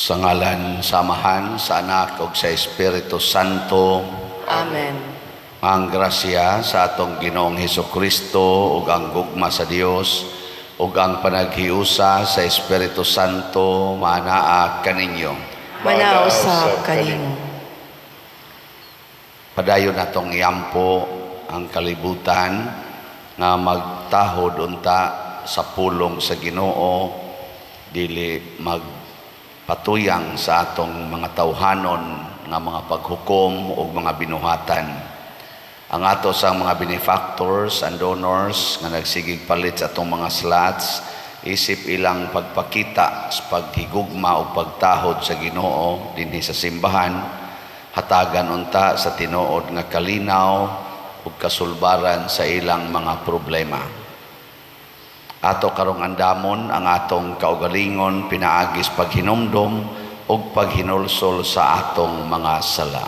Sa ngalan sa Amahan, sa Anak ug sa Espiritu Santo. Amen. Ang grasya sa atong Ginoong Hesus Kristo ug ang gugma sa Dios ug ang panaghiusa sa Espiritu Santo maanaa kaninyo. Manaa usab kanimo. Padayon natong iampo ang kalibutan nga magtahod unta sa pulong sa Ginoo, dili magpatuyang sa atong mga tawhanon nga mga paghukom ug mga binuhatan. Ang ato sa mga benefactors and donors nga nagsigig palit sa atong mga slots, isip ilang pagpakita sa paghigugma ug pagtahod sa Ginoo dinhi sa simbahan, hatagan unta sa tinuod nga kalinaw ug kasulbaran sa ilang mga problema. Ato karong andamon ang atong kaugalingon pinaagis paghinumdom ug paghinulsol sa atong mga sala.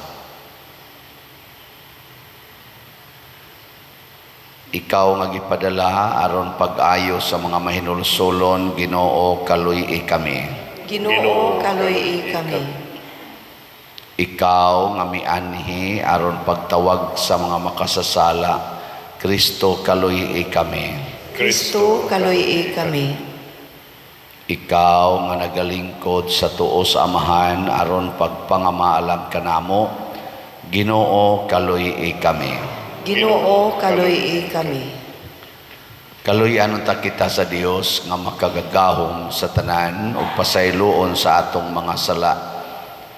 Ikaw nga gipadala aron pag-ayo sa mga mahinulsolon, Ginoo, kaluy-i kami. Ginoo, kaluy-i kami. Ikaw nga mianhi aron pagtawag sa mga makasasala, Kristo, kaluy-i kami. Kristo, kaluy-i kami. Ikaw nga nagalingkod sa tuo sa Amahan aron pagpangamaalam kanamo, Ginoo, kaluy-i kami. Ginoo, kaluy-i kami. Kaluy-an unta kita sa Dios nga makagagahom sa tanan ug pasayloon sa atong mga sala.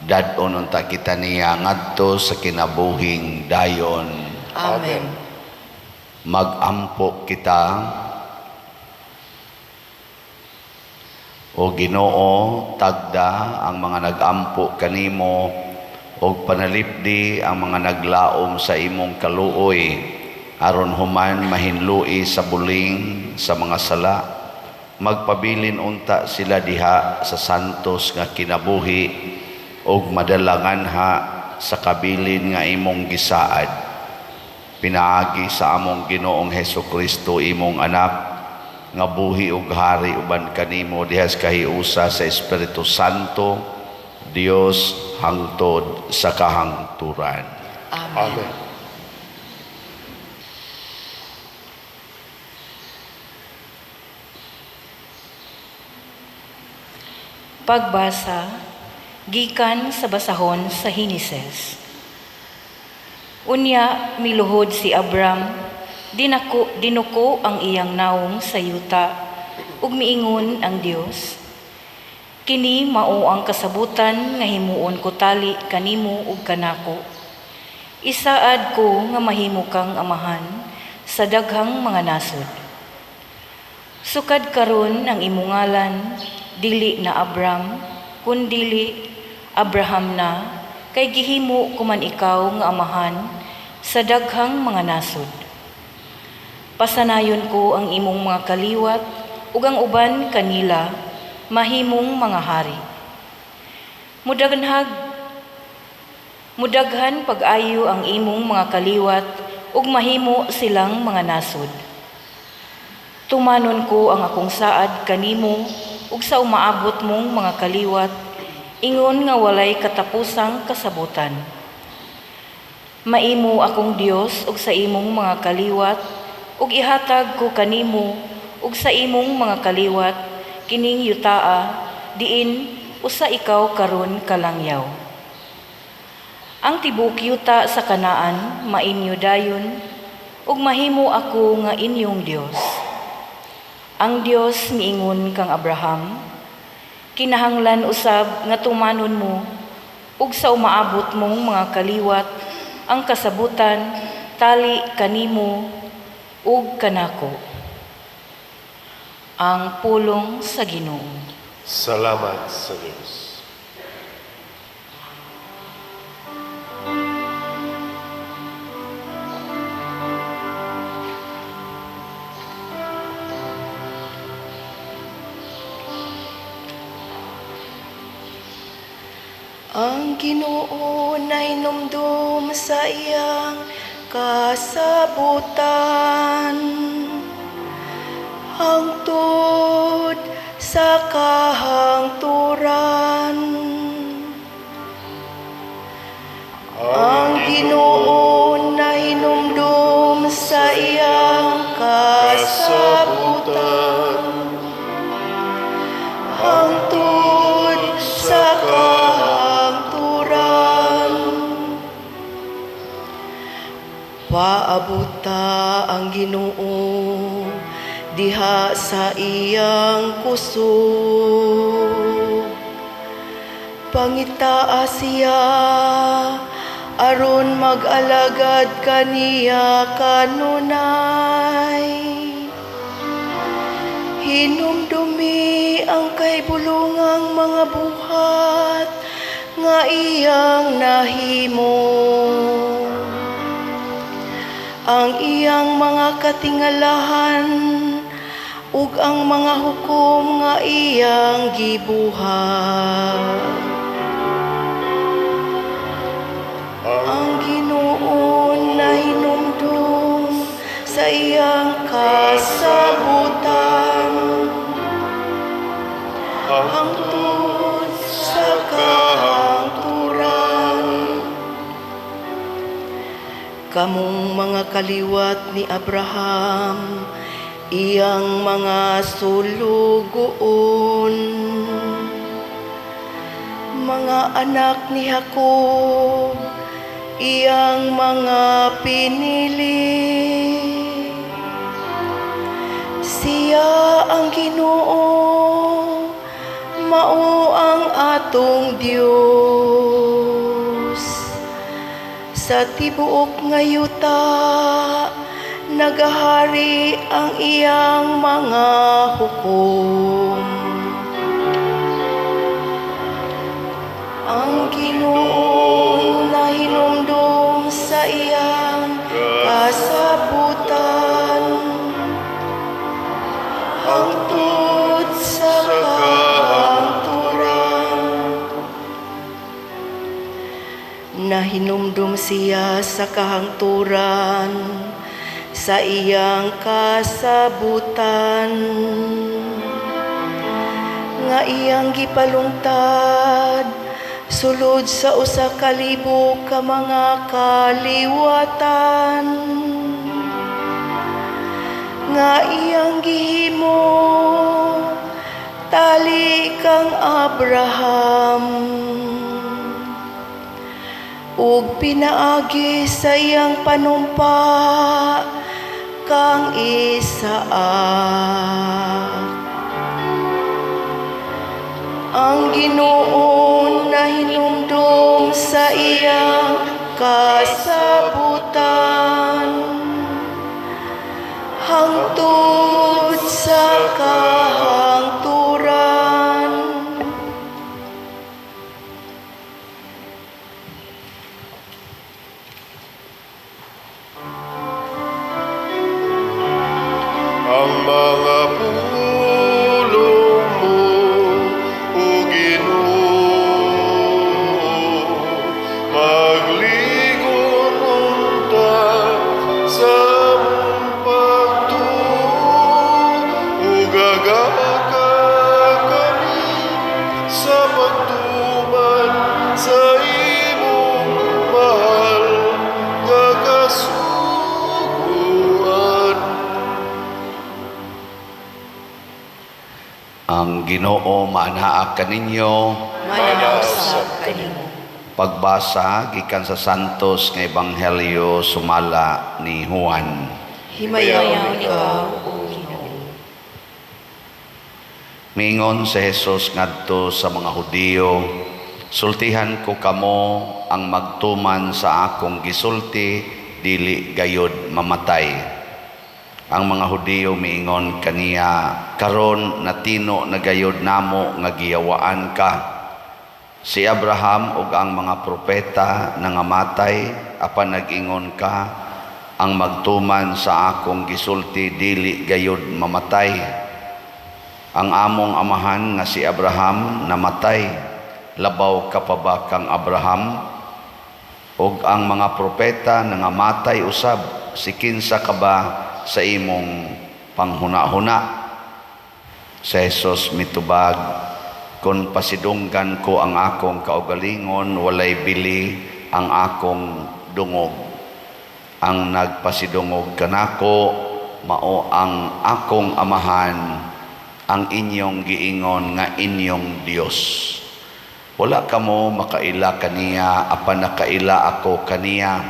Dad-on unta kita niya ngadto sa kinabuhing dayon. Amen. Magampo kita. O Ginoo, tagda ang mga nagampo kanimo ug panalipdi ang mga naglaom sa imong kaluoy, aron human mahinlui sa buling sa mga sala. Magpabilin unta sila diha sa santos nga kinabuhi ug madalanganha sa kabilin nga imong gisaad. Pinaagi sa among Ginoong Hesus Kristo, imong anak, nga buhi ug hari uban kanimo diha sa kahiusa sa Espiritu Santo, Dios hangtod sa kahangturan. Amen. Amen. Pagbasa gikan sa basahon sa Henesis. Unya miluhod si Abram, dinuko ang iyang naong sa yuta, ug miingon ang Dios, kini mao ang kasabutan nga himuon ko tali kanimo ug kanako. Isaad ko nga mahimo kang amahan sa daghang mga nasod. Sukad karon ang imong ngalan, dili na Abram, kundili Abraham na, kay gihimo ko man ikaw nga amahan sa daghang mga nasod. Pasanayon ko ang imong mga kaliwat ug ang uban kanila mahimong mga hari. Mudaghan pag-ayo ang imong mga kaliwat ug mahimo silang mga nasod. Tumanon ko ang akong saad kanimo ug sa umaabot mong mga kaliwat, ingon nga walay katapusang kasabutan. Maimo akong Dios ug sa imong mga kaliwat, ug ihatag ko kanimo ug sa imong mga kaliwat kining yutaa diin usa ikaw karon kalangyaw. Ang tibuok yuta sa Kanaan mainyo dayon, ug mahimo ako nga inyong Dios. Ang Dios miingon kang Abraham, kinahanglan usab nga tumanon mo ug sa umaabot mong mga kaliwat ang kasabutan tali kanimo ug kanako. Ang pulong sa Ginoo. Salamat sa Dios. Ang Ginoo nahinumdom sa iyang kasabutan, hangtod sa kahangturan. Ang Ginoo nahinumdum sa iyang kasabutan hangtod sa kahangturan. Paabuta ang Ginoo diha sa iyang kusog. Pangitaa siya aron mag-alagad kaniya kanunay. Hinumdumi ang kahibulongang mga buhat nga iyang nahimo, ang iyang mga katingalahan ug ang mga hukom nga iyang gibuhat. Ang Ginoo nahinumdum sa iyang kasabutan hangtod sa kahangturan. Kamong mga kaliwat ni Abraham, iyang mga sulugoon, mga anak ni Jacob, iyang mga pinili. Siya ang Ginoo, mao ang atong Dios. Sa tibuok nga yuta, nagahari ang iyang mga hukom. Ang Ginoo nahinumdum sa iyang kasabutan hangtod sa kahangturan. Nahinumdum siya sa kahangturan sa iyang kasabutan nga iyang gipalungtad sulod sa 1000 ka mga kaliwatan, nga iyang gihimo tali kang Abraham ug pinaagi sa iyang panumpa kang Isaac. Ang Ginoo nahinumdum sa iyang kasabutan hangtod sa kahangturan. Ang mga pulong mo, O Ginoo, magligon unta sa among pagtuo, ug agaka kami sa pagtuman sa imong mahal nga kasuguan. Ang Ginoo maanaa kaninyo. Maanaa usab kanimo. Pagbasa gikan sa Santos nga Ebanghelyo sumala ni Juan. Himayaon ikaw, O Ginoo. Miingon si Jesus ngadto sa mga Hudiyo, "Sultihan ko kamo, ang magtuman sa akong gisulti dili gayod mamatay." Ang mga Hudiyo miingon kaniya, "Karon natino na gayod namo nga giyawaan ka. Si Abraham ug ang mga propeta nangamatay, apan nag-ingon ka, ang magtuman sa akong gisulti dili gayod mamatay. Ang among amahan nga si Abraham namatay, labaw ka pa ba kang Abraham? Ug ang mga propeta nangamatay usab, si kinsa ka ba sa imong panghuna-huna?" Si Jesus mitubag, "Kung pasidunggan ko ang akong kaugalingon, walay bili ang akong dungog. Ang nagpasidungog kanako mao ang akong Amahan, ang inyong giingon nga inyong Dios. Wala kamo makaila kaniya, apan nakaila ako kaniya.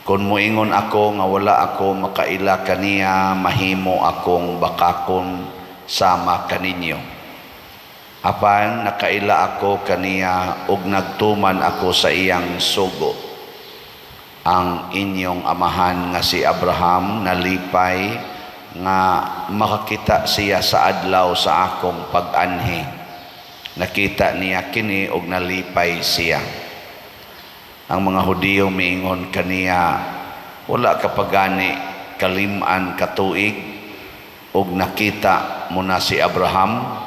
Kung moingon ako nga wala ako makaila kaniya, mahimo akong bakakon sama kaninyo. Apan nakaila ako kaniya ug nagtuman ako sa iyang sugo. Ang inyong amahan nga si Abraham nalipay nga makakita siya sa adlaw sa akong pag-anhi. Nakita niya kini og nalipay siya. Ang mga Hudiyo miingon kaniya, "Wala ka pa gani kaliman ka tuig ug nakita mo na si Abraham?"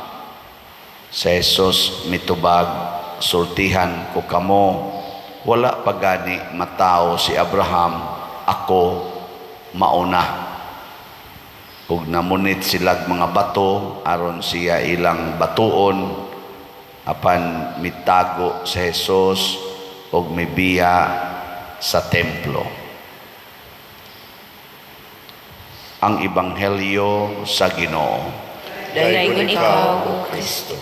Si Jesus mitubag, "Sultihan ko kamo, wala pa gani matawo si Abraham, ako mauna." Ug namunit silag mga bato aron siya ilang batuon, apan mitago si Jesus ug mibiya sa templo. Ang Ebanghelyo sa Ginoo. Daygon ikaw, O Kristo.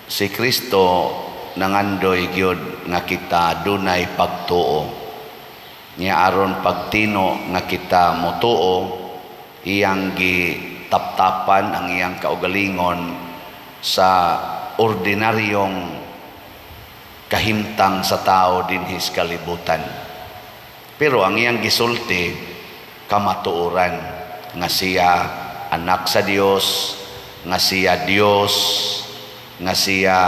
Si Kristo nangandoy gyud nga kita dunay pagtuo. Nya aron pagtino nga kita motuo, iyang gitaptapan ang iyang kaugalingon sa ordinaryong kahimtang sa tao dinhi sa kalibutan. Pero ang iyang gisulti kamatuoran nga siya anak sa Dios, nga siya Dios, nga siya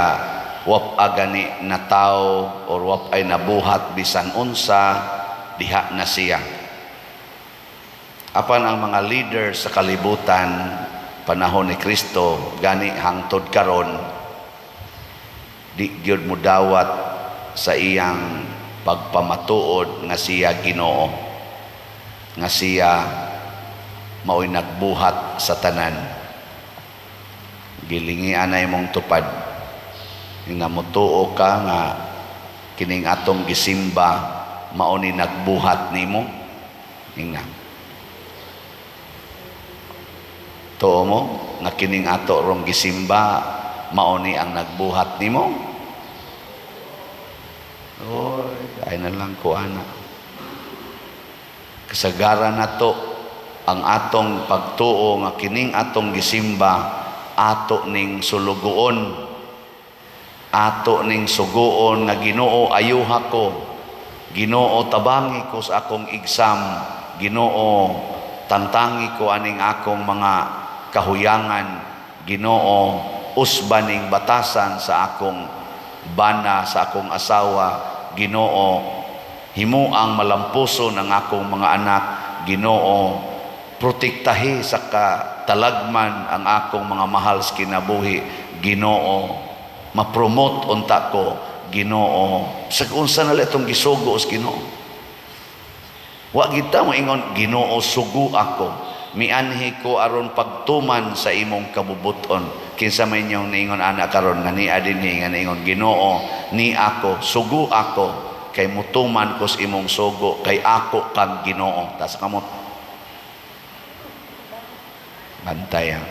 wap gani na tao or wap ay nabuhat bisan unsa diha na siya. Apan ang mga leader sa kalibutan panahon ni Kristo gani hangtod karon, di gyud mudawat sa iyang pagpamatuod nga siya Ginoo, nga siya mao'y nagbuhat sa tanan. Gilingian na imong tupad nga motuo ka nga kining atong gisimba mao ni nagbuhat nimo. Ingna, tuo mo nga kining ato rong gisimba mao ni ang nagbuhat nimo? Oy, ay na lang ko ana. Kasagaran nato ang atong pagtuo nga kining atong gisimba ato ning sulugoon, ato ning sugoon nga Ginoo ayuha ko, Ginoo tabangi ko sa akong exam, Ginoo tantangi ko aning akong mga kahuyangan, Ginoo usbaning batasan sa akong bana, sa akong asawa, Ginoo himuang malampuso ng akong mga anak, Ginoo protektahi sa katalagman ang akong mga mahal sa kinabuhi, Ginoo mapromote unta ko, Ginoo sa unsa na lang itong gisugo sa Ginoo. Wa kita moingon, "Ginoo, sugo ako, mianhi ko aron pagtuman sa imong kabubuton." Kinsa may inyong niingon ana karon nga niya dinhi nga niingon, "Ginoo, ni ako, sugo ako kay mutuman ko sa imong sugo kay ako kang Ginoo"? Tas kamot bantay ha.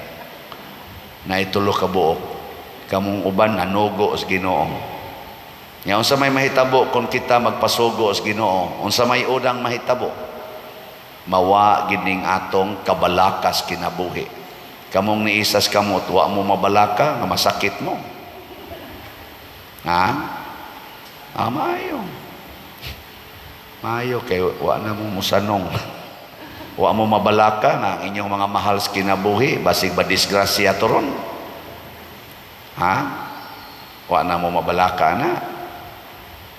Naitulo ka buok kamong uban nanugo sa Ginoo. Nya unsa may mahitabo kung kita magpasugo sa Ginoo? Unsa may udang mahitabo? Mawa gining atong kabalakas kinabuhi. Kamong niisas kamot, wa mo mabalaka nga masakit mo. Ha? Ah, maayo. Maayo kay wa na mo musanong. Wa mo mabalaka nga ang inyong mga mahal sa kinabuhi basig ba disgrasya turon. Ha? Wa na mo mabalaka na.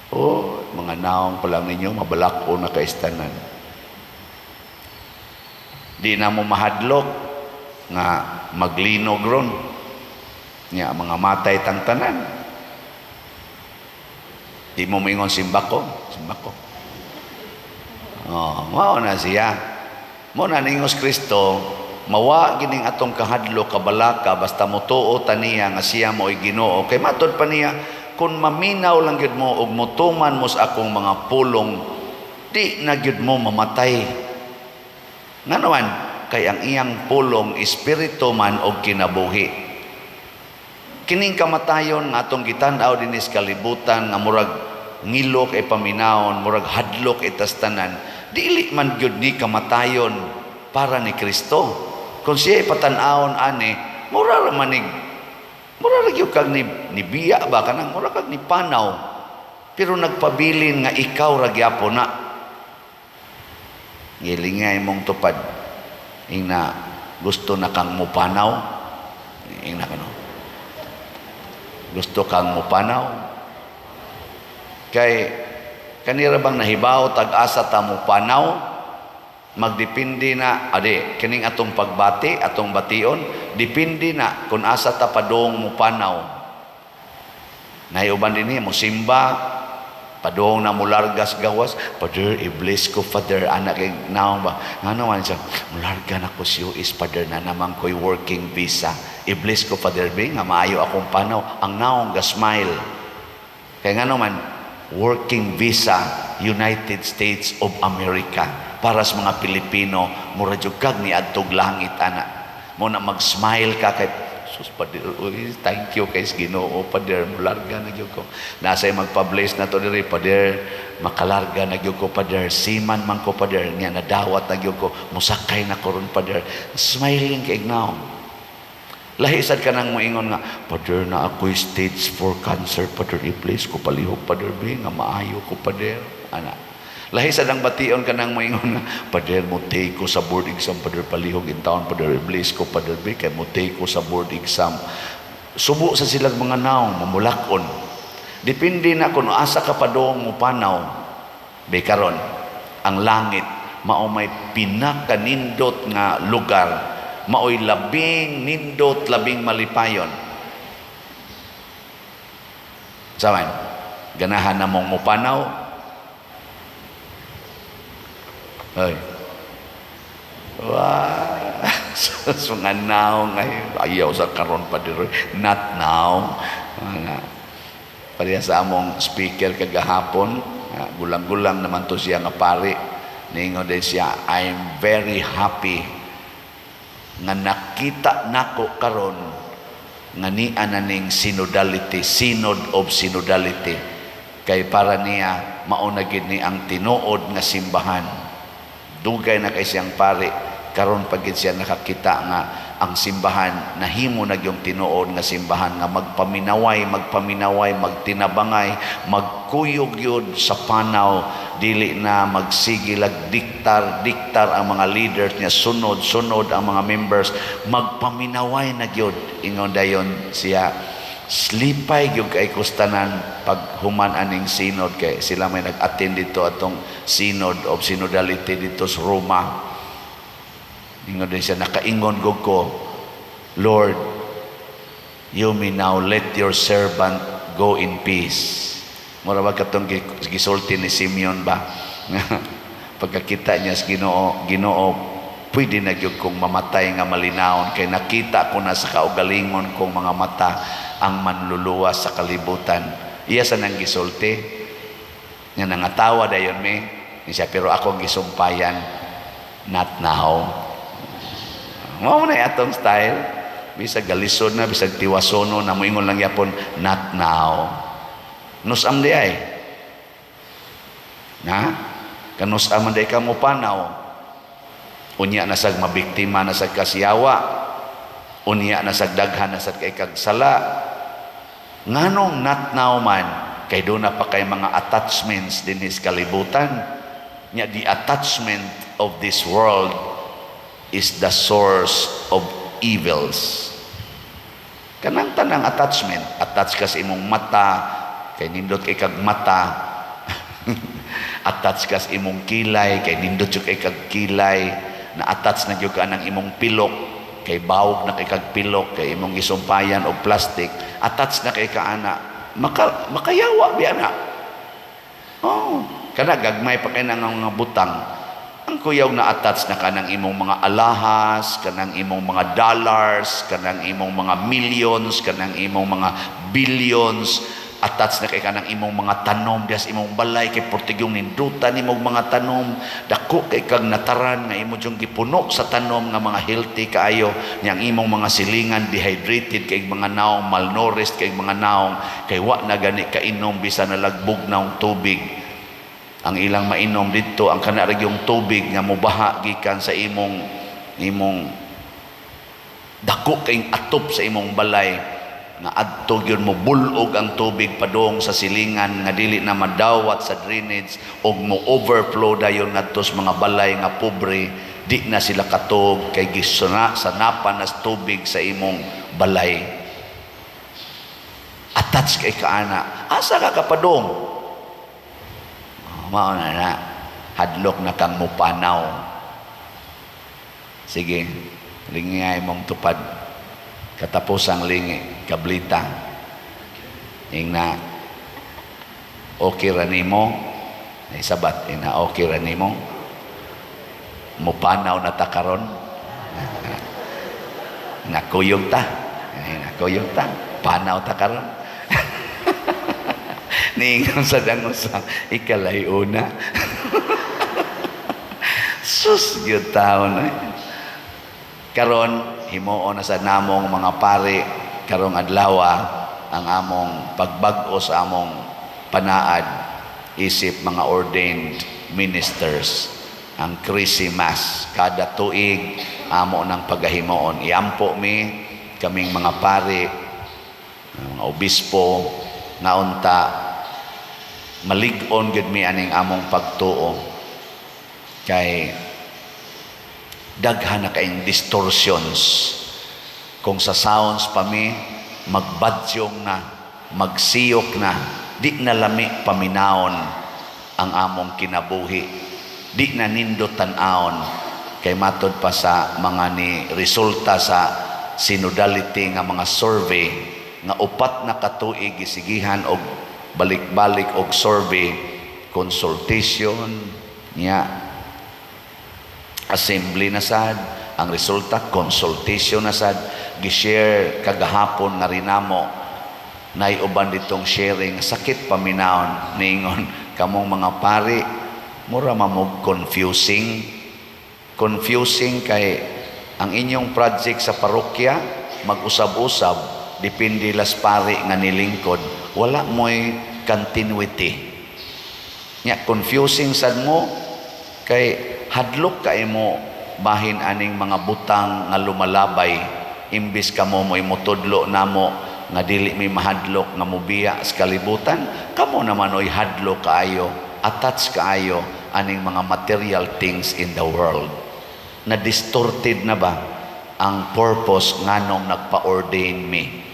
Oh, mga naong pa lang ninyo mabalako na kaistanan. Di na mo mahadlok nga maglinog ron. Nya mga matay tang tanan. Di mo moingon simbako, simbako. Oh, mao na siya. Mo na ningos Kristo, Mawa gining atong kahadlok, kabalaka, basta motuo ta niya nga siya mo'y Ginoo. Kay matod pa niya, kung maminaw lang gyud mo ug motuman mo sa akong mga pulong, di na gyud mo mamatay. Ngano man? Kay ang iyang pulong espiritu man og kinabuhi. Kining kamatayon nga atong gitan-aw dinhi sa kalibutan nga murag ngilo kay paminawon, murag hadlok kay tastanan, dili man gyud ni kamatayon para ni Kristo. Kung siya ipatan-awon ani, mura ra man mura ra gyud kag ni biya ba, kanang mura kag ni panaw, pero nagpabilin nga ikaw ra gyapon na. Gilingay mong tupad ingna gusto na kang mupanaw, ingna kano gusto kang mupanaw, kay kanira bang nahibaw tag-asa ta mupanaw? Magdepende na adi kining atong pagbati, atong bation, depende na kung asa ta padung mupanaw. Nahiuban dinhi mosimba, padung na mulargas gawas, "Father, i-bless ko, Father," anak kay naong ba, ngano man siya, "Mularga na ko si US, Father, na naman ko'y working visa, i-bless ko, Father B, nga maayo akong panaw." Ang naong ga smile kay ngano man, working visa, United States of America, para sa mga Pilipino mura jud kag niadtog langit ana. Mo na mag-smile ka kay sus, Father, uy, thank you kay Ginoo, Father, mularga na gyud ko. Nasa magpa-bless na to diri, "Father, makalarga na gyud ko, Father, seaman man ko, Father, nya nadawat na gyud ko, musakay na ko ron, Father." Smiling kay naong. Lahi sad ka nang moingon nga, "Father, na ako'y stage 4 cancer, Father, i-bless ko palihog, Father B, nga maayo ko, Father," ana. Lahi sad ang bation ka nang moingon nga, "Father, mo take ko sa board exam, Father, palihog in town, Father, i-bless ko, Father B, kay mo take ko sa board exam." Subo sa silang mga naong, mamulakon. Depende na kung asa ka padung mo panaw. Be karon, ang langit mao may pinakanindot nga lugar, maoy labing nindot, labing malipayon. Saman, ganahan na mong mupanaw? Ay. Wah, so nga now, ngayon. Ayaw sa karon pa diri. Not now. Mga, pareha sa among speaker kagahapon, gulang-gulang naman to siya nga pari. Ningon din siya, "I'm very happy nga nakita nako karon nga niya na ning synodality, synod of synodality." Kay para niya, mauna gid ni ang tinuod nga simbahan. Dugay na kay siyang pari, karon pag gid siya nakakita nga ang simbahan nahimo na yung tinuod nga simbahan nga magpaminaway, magpaminaway, magtinabangay, magkuyog yun sa panaw, dili na magsigilag diktar, diktar ang mga leaders niya, sunod, sunod ang mga members, magpaminaway na gyud. Ingon dayon siya, slipay gyud kay kustanan pag human aning synod, kay sila may nag-attend dito atong synod of synodality dito sa Roma. Ingon din siya, "Nakaingon gud ko, 'Lord, you may now let your servant go in peace.'" Mura ba katong gisulti ni Simeon ba? Pagkakita niya sa Ginoo, "Ginoo, pwede na gyud kong mamatay nga malinawon kay nakita ko na sa kaugalingon kong mga mata ang manluluwas sa kalibutan." Iya sa nang gisulti. Nga nangatawa dayon mi. Siya, pero ako gisumpayan, "Not now." Mao na atong style. Bisag galisod na, bisag tiwasono na, moingon lang yapon, "Not now." Nusam di ay. Na? Kanusam man di ka mo panaw. Unya na sag mabiktima na sag kasiyawa. Unya na sag daghan na sad kay kag sala. Nganong not now man? Kay doon na pa kay mga attachments dinhi sa kalibutan. Nya the attachment of this world is the source of evils. Kanang tanang attachment, attach ka sa imong mata, kay nindot kay kag mata. Attach ka sa imong kilay, kay nindot jud kay kag kilay. Na-attach na jud ka ng imong pilok, kay bawog na kay kag pilok, kay imong gisumpayan og plastic. Attach na kay ka ana. Makayawa biya na. Oh, kana gagmay pa kay nang mga butang. Ang kuyaw na attach na kanang imong mga alahas, kanang imong mga dollars, kanang imong mga millions, kanang imong mga billions, attach na kay kanang imong mga tanom diha sa imong balay kay portigyong nindutan imong mga tanom, dako kay kag nataran nga imo jung gipuno sa tanom nga mga healthy kaayo nya ang imong mga silingan dehydrated kay mga naong, malnourished kay mga naong, kay wa na gani kainom bisan nalagbog naong tubig. Ang ilang mainom didto ang kana ra gyung tubig nga mobaha gikan sa imong imong dako kayong atop sa imong balay nga adto gyud mo bulog ang tubig padung sa silingan nga dili na madawat sa drainage og mo overflow dayon ngadto sa mga balay nga pobre. Di na sila katuog kay gisuna sanapan nas tubig sa imong balay. Attach kay kaana, asa ka kapadong? Mao na na, hadlok na kang mupanaw. Sige, lingay mong tupad. Katapusang lingi, kablita. Ingna, okay ra nimo? Ay sabat, ingna, okay ra nimo? Mupanaw na ta karon? Nakuyog ta. Ay, nakuyog ta. Panaw ta karon. Niingon sa dango sa ikalay una. Sus, gyud taon eh. Karon himuon na sa namong mga pari karong adlawa ang among pagbag-o sa among panaad isip mga ordained ministers, ang Christmas kada tuig amo ng pagahimuon. Iampo mi kaming mga pari, mga obispo, nga unta malig-on gyud mi aning among pagtuo kay daghan na kaayong distortions. Kung sa sounds pa mi, magbadyong na, magsiyok na, di na lami paminawon ang among kinabuhi, di na nindot tan-awon kay matod pa sa mga ni resulta sa synodality nga mga survey nga 4 na katuig gisigihan og balik-balik og survey, consultation niya, assembly na sad ang resulta, consultation na sad. Gi-share kagahapon nga rinamo, nay uban ditong sharing, sakit paminawon. Niingon, kamong mga pari mura mamog confusing, confusing kay ang inyong project sa parokya mag-usab-usab, depende las pari nga nilingkod, wala mo'y continuity nya. Confusing sad mo kay hadlok kay mo bahin aning mga butang nga lumalabay, imbis kamo mo'y motudlo namo nga dili mi mahadlok nga mobiya sa kalibutan, kamo naman oy hadlok kaayo, attach kaayo aning mga material things in the world. Na distorted na ba ang purpose nganong nagpa-ordain mi?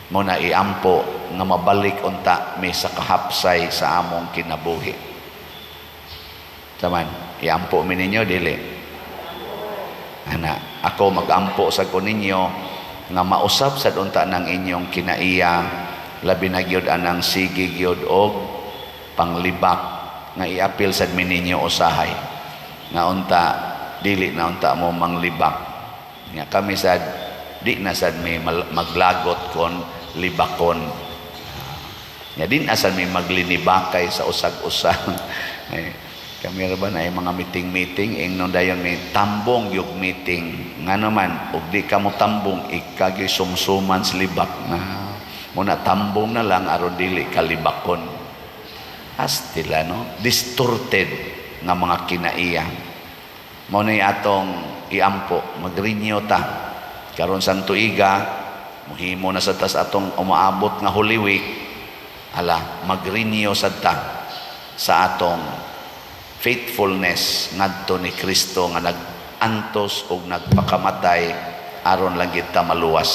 Mo na iampo nga mabalik unta mi sa kahapsay sa among kinabuhi. Taman, iampo mi ninyo dili? Ana, ako magampo sa ko ninyo nga mausab sad unta ng inyong kinaiya, labi na gyud anang sige gyud og panglibak nga iapil sad mi ninyo usahay nga unta dili na unta mo manglibak. Nga kami sad di na sad mi maglagot kon libakon. Nga din asad mi maglinibakay sa usag-usa. Eh, kami ra ba na mga meeting-meeting, ingnon dayon may tambong yung meeting. Nga naman, og di ka mo tambong, ikagyo'y sumsuman sa libak na. Muna tambong na lang aron dili kalibakon. Astila, no? Distorted nga mga kinaiya. Mao na atong iampo, magrinyo ta. Karon sang tuiga, muhimo na sa tas atong umaabot nga Holy Week, ala, magrinyo sad ta sa atong faithfulness ngadto ni Kristo nga nag-antos og nagpakamatay aron lang kita maluwas.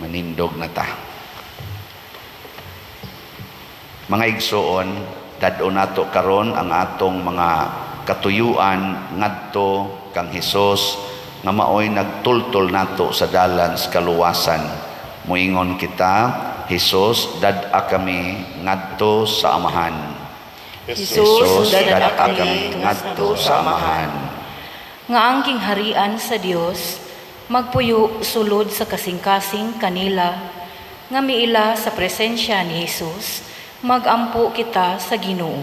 Manindog na ta. Mga igsoon, dad-on nato karon ang atong mga katuyuan ngadto kang Hesus nga maoy nagtultol nato sa dalan sa kaluwasan. Moingon kita, Hesus, dad-a kami ngadto sa Amahan. Jesus, dad-a kami ngadto sa Amahan. Nga ang gingharian sa Dios magpuyo sulod sa kasing-kasing kanila nga miila sa presensya ni Jesus, magampo kita sa Ginoo.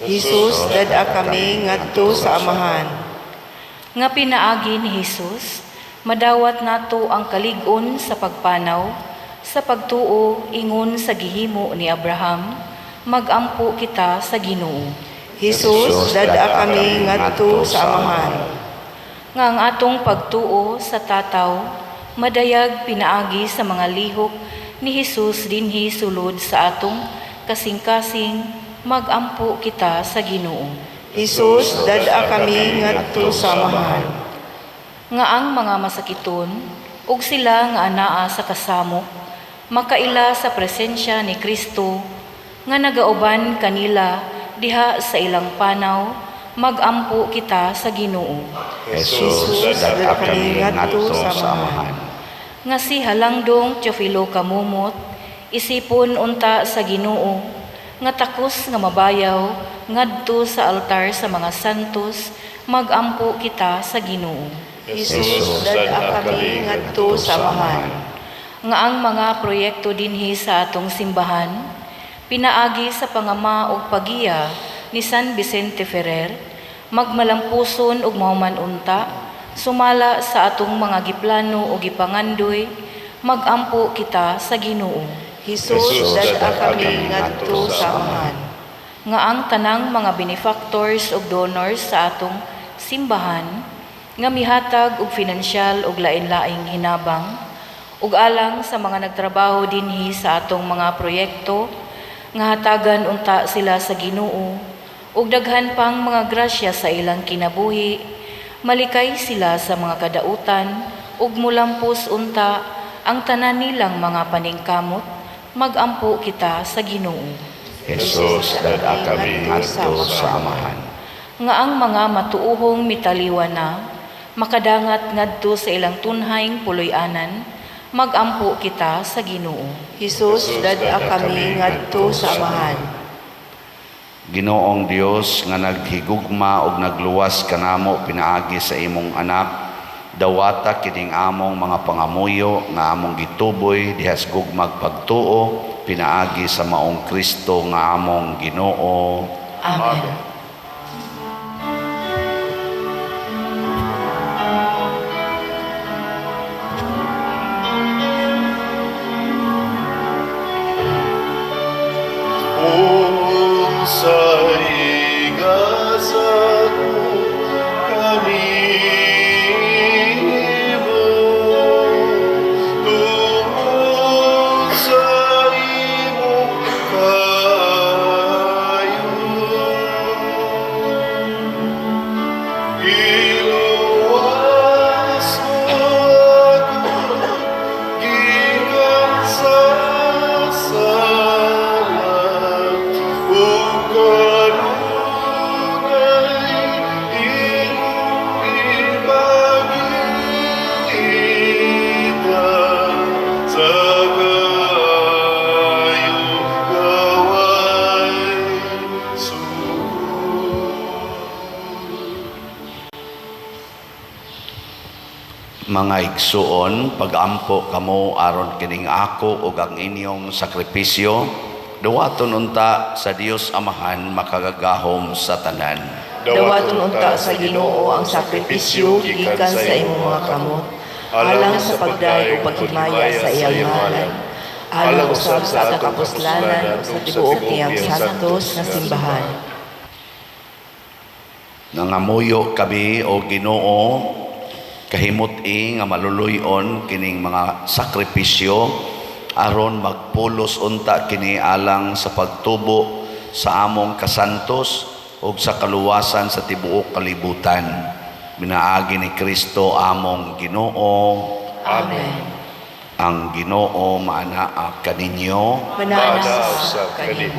Jesus, dad-a kami ngadto sa Amahan. Nga pinaagi ni Jesus madawat nato ang kalig-on sa pagpanaw sa pagtuo ingon sa gihimo ni Abraham, magampo kita sa Ginoo. Jesus, dad-a kami ngadto sa Amahan. Nga ang atong pagtuo sa tataw madayag pinaagi sa mga lihok ni Jesus dinhi sulod sa atong kasing-kasing, magampo kita sa Ginoo. Jesus, dad-a kami ngadto sa Amahan. Nga ang mga masakiton ug sila nga anaa sa kasamok makaila sa presensya ni Kristo nga nagauban kanila diha sa ilang panaw, magampo kita sa Ginoo. Jesus, dad-a kami ngadto sa Amahan. Nga si Halangdong Teofilo Kamumot isipon unta sa Ginoo nga takos nga mabayaw ngadto sa altar sa mga santos, magampo kita sa Ginoo. Jesus, dad-a kami ngadto sa Amahan. Nga ang mga proyekto dinhi sa atong simbahan pinaagi sa pangama ug pagiya ni San Vicente Ferrer magmalampuson ug mahuman unta sumala sa atong mga giplano o gipangandoy, magampo kita sa Ginoo. Jesus, dad-a kami ngadto sa Amahan. Nga ang tanang mga benefactors ug donors sa atong simbahan nga mihatag og finansyal ug lain-laing hinabang ug alang sa mga nagtrabaho dinhi sa atong mga proyekto nga hatagan unta sila sa Ginoo ug daghan pang mga grasya sa ilang kinabuhi, malikay sila sa mga kadautan ug mulampos unta ang tanan nilang mga paningkamot, magampo kita sa Ginoo. Jesus, dad-a kami ngadto sa Amahan. Nga ang mga matuohong mitaliwa na makadangat ngadto sa ilang tunhaing puloy-anan, magampo kita sa Ginoo. Jesus, dad-a kami ngadto sa Amahan. Ginoong Dios nga naghigugma ug nagluwas kanamo pinaagi sa imong anak, dawata kining among mga pangamuyo nga among gituboy diha sa gugmag pagtuo pinaagi sa maong Kristo nga among Ginoo. Amen. Kung sa igasa ko kanimo, tungod sa imong kaayo, iluwas mo ako gikan sa sala, ug kanunay imong ipakita sa kaayo nga way sukod. Mga igsuon, pagampo kamo aron kining ako ug ang inyong sakripisyo duwaton unta sa Dios Amahan makagagahom sa tanan. Dawaton unta sa Ginoo ang sakripisyo gikan sa imong mga kamot, alang sa pagdayeg ug paghimaya sa iyang ngalan, alang usab sa atong kapuslanan ug sa tibuok niyang santos nga simbahan. Nangamuyo kami, o Ginoo, kahimut-i nga maluluy-on kining mga sakripisyo aron magpulos unta kini alang sa pagtubo sa among kasantos ug sa kaluwasan sa tibuok kalibutan. Pinaagi ni Kristo among Ginoo. Amen. Ang Ginoo maanaa kaninyo. Manaa Manaa usab usab kanimo.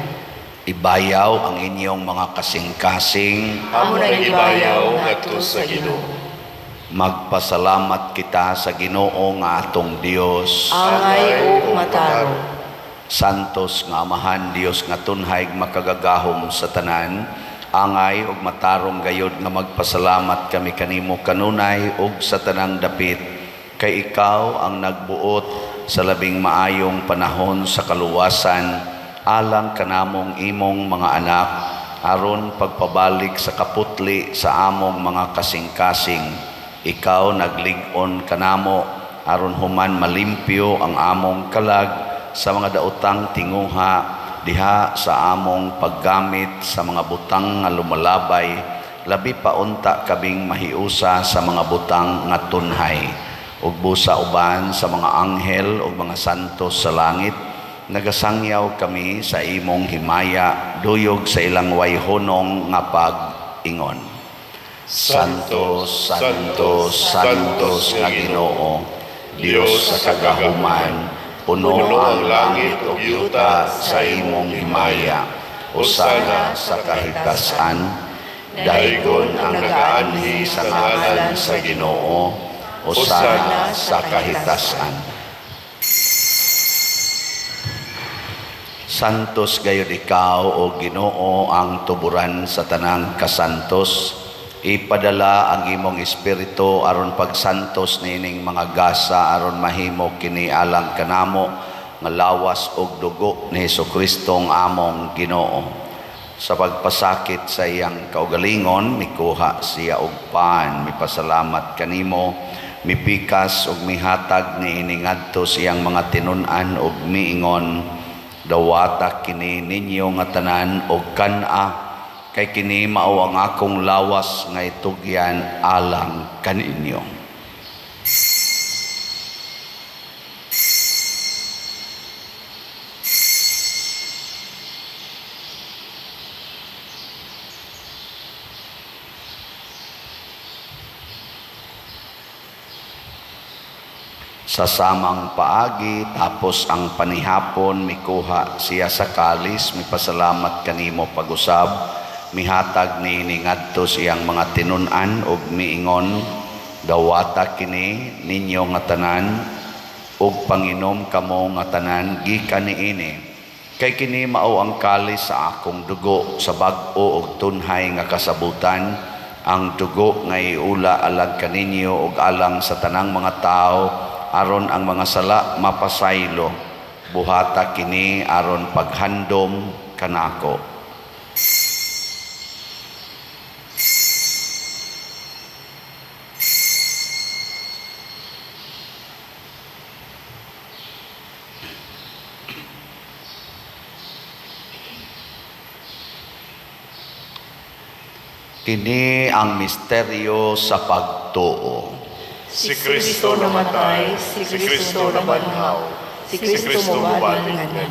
Ibayaw ang inyong mga kasing-kasing. Amo Amo na na ibayaw ibayaw ngadto ngadto sa sa Ginoo. Ginoo. Magpasalamat kita sa Ginoo nga atong Dios. Angay ug matarong. Santos nga Amahan, Dios nga tunhay makagagahom sa tanan, angay ug matarong gayod nga magpasalamat kami kanimo kanunay ug sa tanang dapit, kay ikaw ang nagbuot sa labing maayong panahon sa kaluwasan alang kanamong imong mga anak, aron pagpabalik sa kaputli sa among mga kasing-kasing. Ikaw naglig-on kanamo aron human malimpyo ang among kalag sa mga daotang tinguha diha sa among paggamit sa mga butang nga lumalabay, labi pa unta kabing mahiusa sa mga butang nga tunhay. Ug busa uban sa mga anghel ug mga santos sa langit, nagasangyaw kami sa imong himaya duyog sa ilang wayhonong nga pag-ingon. Santo, Santo, Santos nga Ginoo, Dios sa kagahuman, puno ang langit ug yuta sa imong himaya. Hosana sa kahitasan. Daygon ang nagaanhi sa ngalan sa Ginoo. Hosana sa kahitasan. Santos gayud ikaw, o Ginoo, ang tuburan sa tanang kasantos. Ipadala ang imong espiritu aron pagsantos niining mga gasa aron mahimo kini alang kanamo nga lawas ug dugo ni Hesukristo ang among Ginoo. Sa pagpasakit sa iyang kaugalingon, mikuha siya og pan, mipasalamat kanimo, mipikas ug mihatag niini ngadto sa iyang mga tinun-an ug miingon, dawata kini ninyo nga tanan og kan-a, kay kini mao ang akong lawas nga itugyan alang kaninyo. Sa samang paagi, tapos ang panihapon, mikuha siya sa kalis, mipasalamat kanimo pag-usab, mihatag niini ngadto sa iyang mga tinun-an ug miingon, dawata kini ninyo nga tanan ug panginom kamo nga tanan gikan niini, kay kini mao ang kalis sa akong dugo sa bag-o ug tunhay nga kasabutan, ang dugo nga iula alang kaninyo ug alang sa tanang mga tawo aron ang mga sala mapasaylo. Buhata kini aron paghandom kanako. Kini ang misteryo sa pagtuo. Si Kristo namatay, si Kristo nabanhaw, si Kristo mobalik nganhi.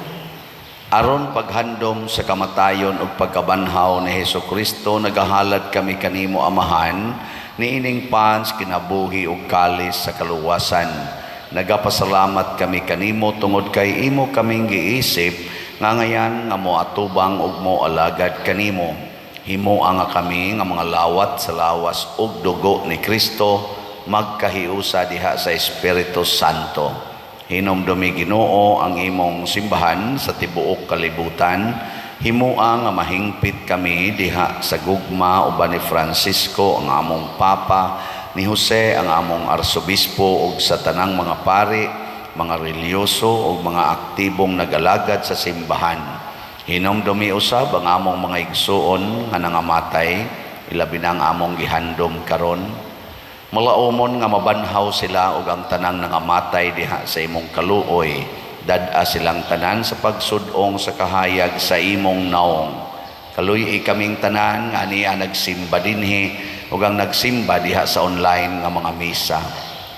Aron paghandom sa kamatayon ug pagkabanhaw ni Hesukristo, nagahalad kami kanimo, Amahan, niining pans kinabuhi ug kalis sa kaluwasan. Nagapasalamat kami kanimo tungod kay imo kaming giisip nga ngayan nga moatubang ug moalagad kanimo. Himoa nga kami nga mga lawat sa lawas ug dugo ni Kristo magkahiusa diha sa Espiritu Santo. Hinomdumi, Ginoo, ang imong simbahan sa tibuok kalibutan. Himoa nga mahingpit kami diha sa gugma uban ni Francisco ang among Papa, ni Jose ang among Arsobispo ug sa tanang mga pari, mga relihiyoso ug mga aktibong nagalagad sa simbahan. Hinomdumi usab ang among mga igsuon nga nangamatay, ilabi na ang among gihandom karon. Malaumon nga mabanhaw sila ug ang tanang nangamatay diha sa imong kaluoy. Dad-a silang tanan sa pagsud-ong sa kahayag sa imong naong. Kaluy-i kaming tanan nga ania nagsimba dinhi ug ang nagsimba diha sa online nga mga misa.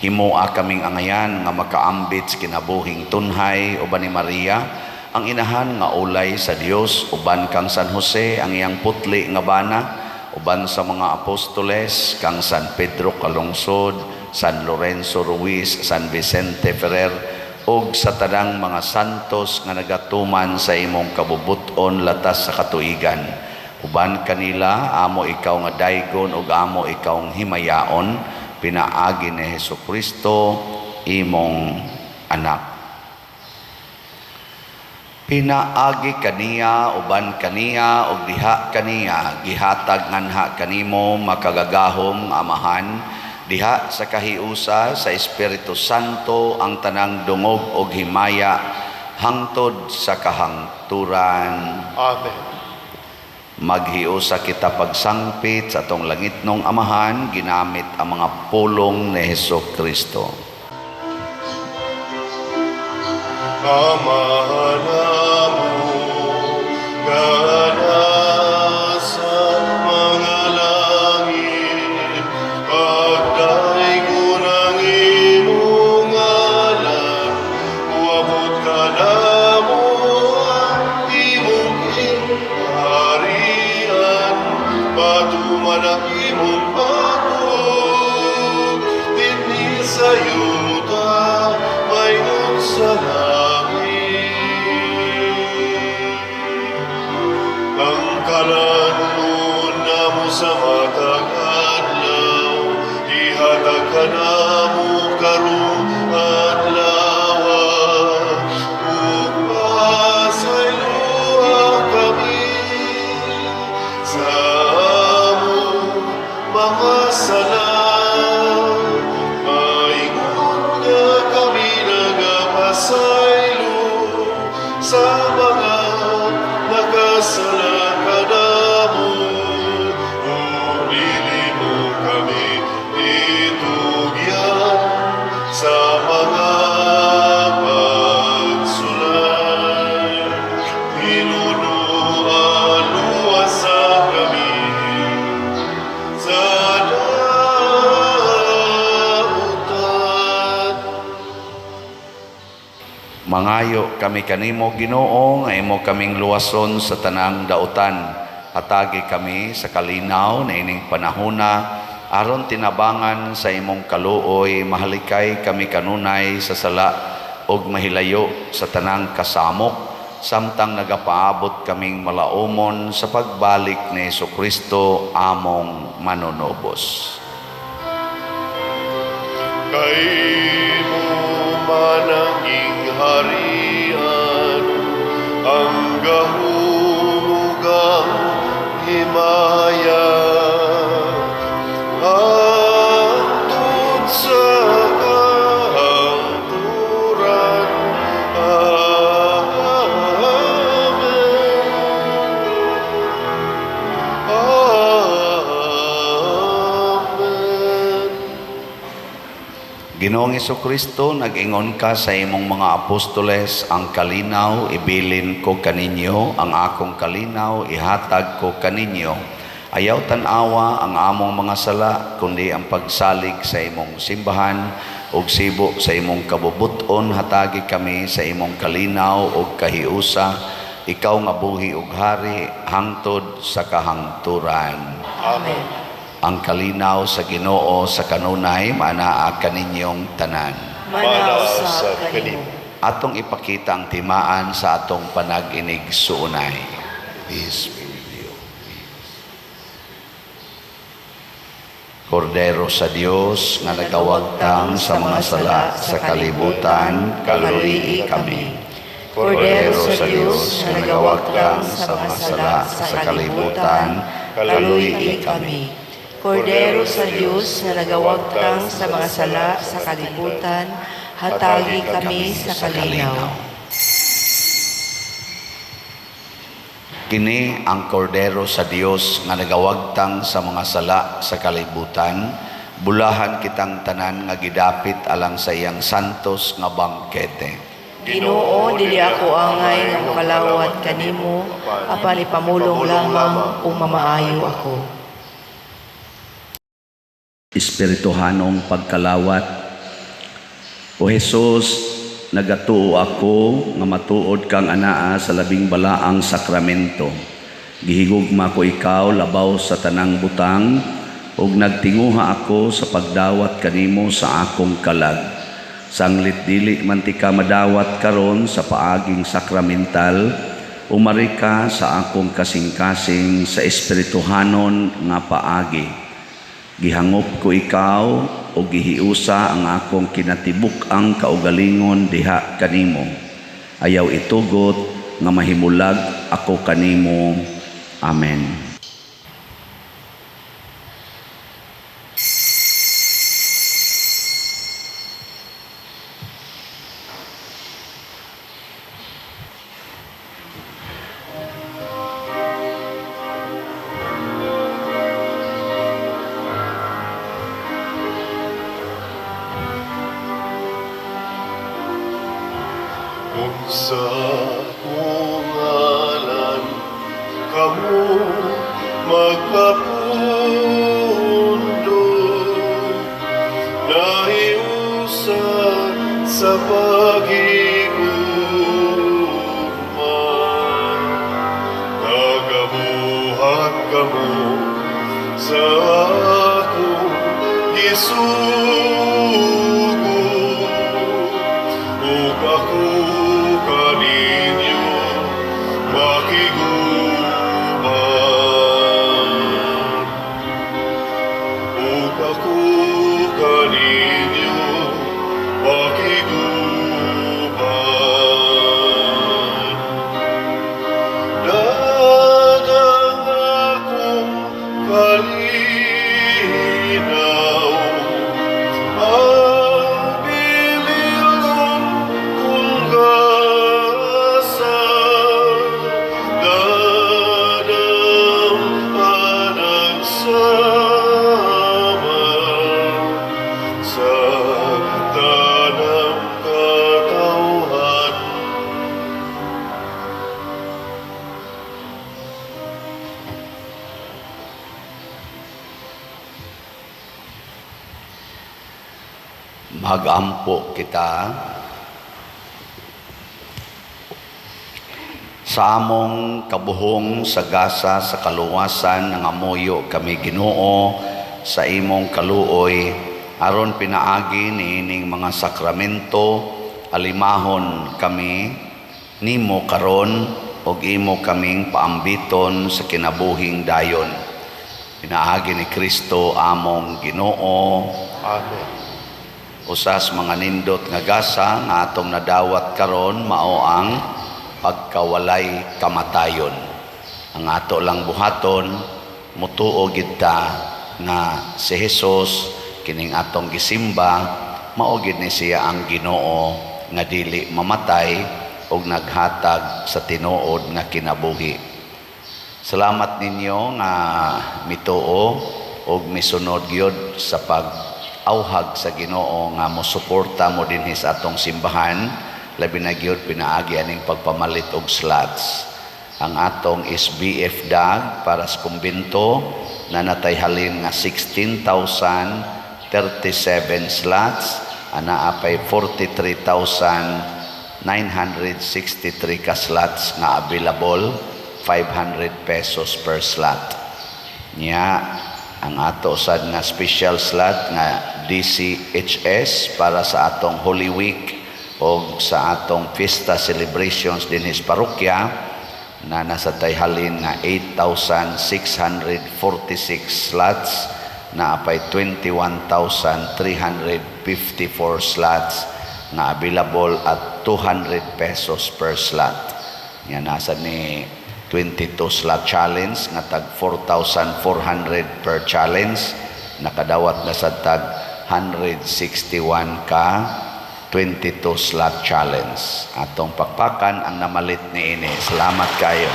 Himoa kaming angayan nga makaambit sa kinabuhing tunhay uban ni Maria, ang inahan nga ulay sa Dios, uban kang San Jose ang iyang putli nga bana, uban sa mga apostoles kang San Pedro Calungsod, San Lorenzo Ruiz, San Vicente Ferrer, ug sa tanang mga santos nga nagatuman sa imong kabubut-on latas sa katuigan. Uban kanila amo ikaw nga daygon ug amo ikaw himayaon, pinaagi ni Hesukristo imong anak. Pinaagi kaniya, uban kaniya, ug diha kaniya, gihatag nganha kanimo, makagagahom Amahan, diha sa kahiusa sa Espiritu Santo, ang tanang dungog ug himaya hangtod sa kahangturan. Amen. Maghiusa kita pagsangpit sa atong langitnong Amahan ginamit ang mga pulong ni Heso Kristo. Ama namo nga nasa mga langit, pagdaygon ang imong ngalan, moabot kanamo ang imong gingharian, matuman ang imong pagbuot dinhi sa yuta maingon sa langit. Ang kalanuon namo sa matag adlaw, ihatag kanamo karong adlaw, ug pasayloa kami sa among mga sala, maingon nga kami nagapasaylo sa mga nakasala kanamo. Ug dili mo kami itugyan sa mga pagsulay. Hinunuan, luwasa kami sa dautan. Mangayo kami kanimo, Ginoo, nga imo kaming luwason sa tanang dautan. Hatagi kami sa kalinaw na ining panahona aron tinabangan sa imong kaluoy mahalikay kami kanunay sa sala ug mahilayo sa tanang kasamok samtang nagapaabot kaming malaumon sa pagbalik ni Kristo among manunubos. Kay imo man ang gingharian, ang gahom ug ang himaya, hangtod sa kahangturan. Amen. Amen. Ginoong Kristo, nag-ingon ka sa imong mga apostoles, "Ang kalinaw ibilin ko kaninyo, ang akong kalinaw ihatag ko kaninyo." Ayaw tan-awa ang among mga sala, kundi ang pagsalig sa imong simbahan, ug sibo sa imong kabubuton hatagi kami sa imong kalinaw ug kahiusa, ikaw nga buhi ug hari hangtod sa kahangturan. Amen. Ang kalinaw sa Ginoo sa kanunay maanaa kaninyong tanan. Manaa usab kanimo. Atong ipakita ang timaan sa atong panag-inigsuonay. Peace be with you. Kordero sa Dios nga nagawagtang sa mga sala sa kalibutan, kaluyi kami. Kordero sa Dios nga nagawagtang sa mga sala sa kalibutan, kaluyi kami. Kordero sa Dios nga nagawagtang sa mga sala sa kalibutan, hatagi kami sa kalinaw. Kini ang kordero sa Dios nga nagawagtang sa mga sala sa kalibutan, bulahan kitang tanan nga gidapit alang sa iyang santos nga bangkete. Ginoo, dili ako angay nga mokalawat kanimo, apan ipamulong lamang ug mamaayo ako. Espirituhanong pagkalawat. O Hesus, nagatuo ako nga matuod kang anaa sa labing balaang sakramento. Gihigugma ko ikaw labaw sa tanang butang ug nagtinguha ako sa pagdawat kanimo sa akong kalag. Sanglit dili man tika madawat karon sa paaging sakramental, umari ka sa akong kasing-kasing sa espirituhanon nga paagi. Gihangop ko ikaw o gihiusa ang akong kinatibuk-ang kaugalingon diha kanimo. Ayaw itugot nga mahimulag ako kanimo. Amen. Kung sa akong ngalan kamo magpapundo, nahiusa sa paghigugma, nagabuhat kamo sa akong gisugo, ug ako kaninyo makiguban. Ug ako kaninyo makiguban. Dagang akong kalinaw, ang bililon kong gasa, dadang panagsama sa tanang katawhan. Magampo kita sa among kabuhong sa gasa sa kaluwasan, nangamuyo kami, Ginoo, sa imong kaluoy aron pinaagi niining mga sakramento alimahon kami nimo karon ug imo kaming paambiton sa kinabuhing dayon, pinaagi ni Kristo among Ginoo. Amen. Usas mga nindot nga gasa nga atong nadawat karon mao ang pagkawalay kamatayon. Ang ato lang buhaton, mutuo gid ta nga si Jesus kining atong gisimba, mao gid ni siya ang Ginoo nga dili mamatay ug naghatag sa tinuod nga kinabuhi. Salamat ninyo nga mituo ug misunod gyud sa pag-awhag sa Ginoo nga mosuporta mo dinhi sa atong simbahan, labi na gyud pinaagi aning pagpamalit og slots. Ang atong SBF dag para sa kumbento na natay halin nga 16,037 slots, anaa pay 43,963 ka slots nga available, 500 pesos per slot. Nya ang ato sad nga special slot nga DCHS para sa atong Holy Week o sa atong fiesta celebrations dinhi sa parokya na nasa tayhalin nga 8,646 slots, na apay 21,354 slots nga available at 200 pesos per slot. Nga nasa ni 22 slot challenge nga tag 4,400 per challenge, nakadawat na sa tag 161 ka 22 slot challenge. Atong pakpakan ang namalit ni ini. Salamat kayo.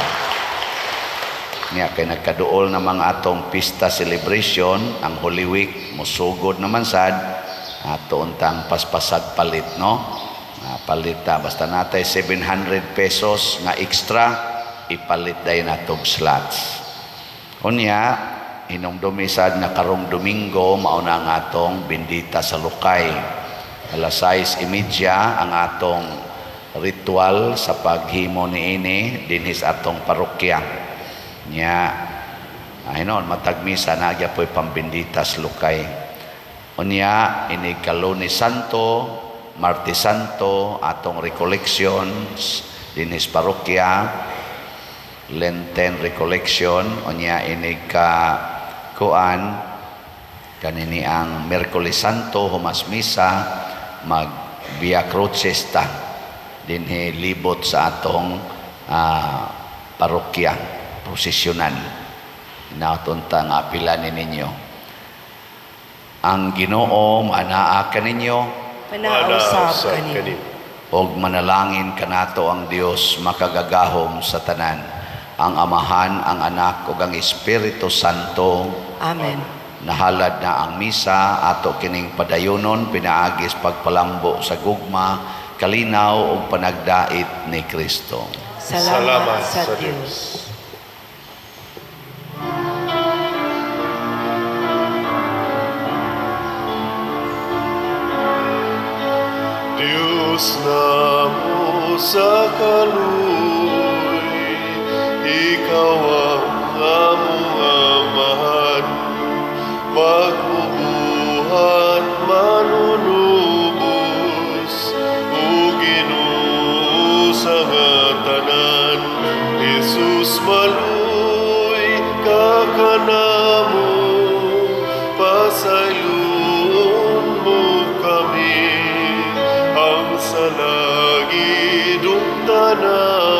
Nga kay nagkaduol na mga atong pista celebration, ang Holy Week, musugod naman sad, ato untang paspasag palit, no? Palit ta, basta natay 700 pesos nga extra, ipalit dayon natog slots. Unya, hinumdumi sad nga karong Domingo, mao na ang atong bindita sa lukay. Alas 6:30 ang atong ritual sa paghimo niini dinhi sa atong parokya. Nya, ay noon, matag misa na po'y pambinditas lukay. Unya, inig ka Lunes Santo, Martes Santo, atong recollections dinhi sa parokya, Lenten recollection. Unya, inig ka kuan, kanini ang Miyerkules Santo, humas misa, mag Via Crucis ta dinhi libot sa atong Parokya prosesyonan. Hinaot unta nga apilan ninyo. Ang Ginoo maanaa kaninyo. Manaa usab kanimo. Og manalangin kanato ang Dios makagagahom sa tanan, ang Amahan, ang Anak ug ang Espiritu Santo. Amen. Nahalad na ang misa, ato kining padayonon pinaagi sa pagpalambo sa gugma, kalinaw ug panagdait ni Kristo. Salamat sa Dios. Diyos namo sa kaluoy, Ikaw ang among Amahan, magbubuhat manunubos, o Ginoo sa nga tanan, Jesus maluoy ka kanamo, pasayloon mo kami, ang salagi dugtanan.